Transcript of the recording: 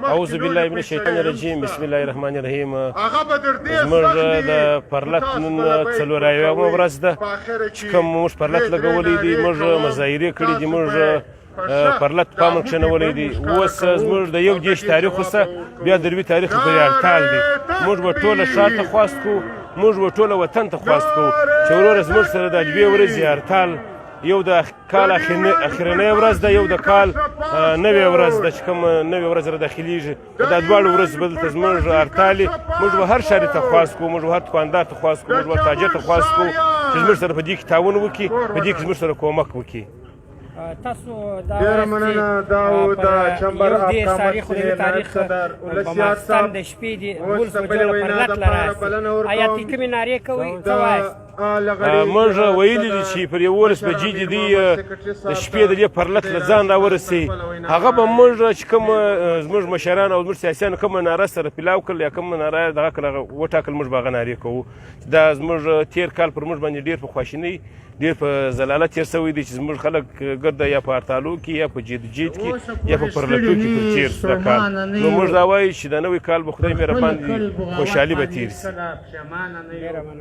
اعوذ بالله من الشیطان الرجیم، بسم الله الرحمن الرحیم. زموږ د پرلت نن 74مه ورځ ده چې کوم موږ پرلت لګولی دی، موږ مظاهرې کړې دي، موږ پرلت پام کښنولی دی. اوس زموږ د 31 تاریخ اوسه بیا دروي تاریخ پورې هړتال دی. موږ به ټوله ښار ته خواست کوو، موږ به ټوله وطن ته خواست کوو چې وروره زموږ سره د دوې ورځې هړتال، یو د کال اخرنۍ ورځ ده، یو د کال نوې ورځ ده چې کوم نوې ورځ را داخلېږي. دا دواړو ورځې به دلته زموږ هړتال. موږ به هر ښاري ته خواست کوو، موږ به هر دکاندار ته خواست کوو، موږ به تاجر ته خواست کوو چې زموږ سره په دې کې تعاون وکړي، په دې کې زموږ سره کومک وکړي. تاسو دا ډیره مننه. دا و د چمبر یو اف دېرش کامرس تاریخ، نوي تاریخ صدر په اولسیار ماخستن صاحب. د شپې دی اوس 12 د بجو بلې له وینا پرلت دپاره لراستي. بلنه ورکوم. آیا تی کومې نارې کوئ؟ څه وایاست؟ موږ ویلي دي چې پر 11 بجې دي دی د شپې د دې پرلت له ځان راورسي. هغه به موږ چې کوم زموږ مشران او زموږ سیاسیانو کومه ناره سره پلاو کړل یا کومه ناره دغه کړه وټاکل، موږ به هغه نارې کوو. دا زموږ تېر کال پر موږ باندې ډېر په خواشینۍ، ډېر په ذلالت تېر شوی دی چې زموږ خلک ګرده یا په هړتالو کې، یا په جدوجید کې، یا په پرلتو کې پر تېر شو دا کال. نو موږ دا وایو چې د نوي کال به خدای مهربان دی، خوشحالي به تېر شي. ډېره مننه.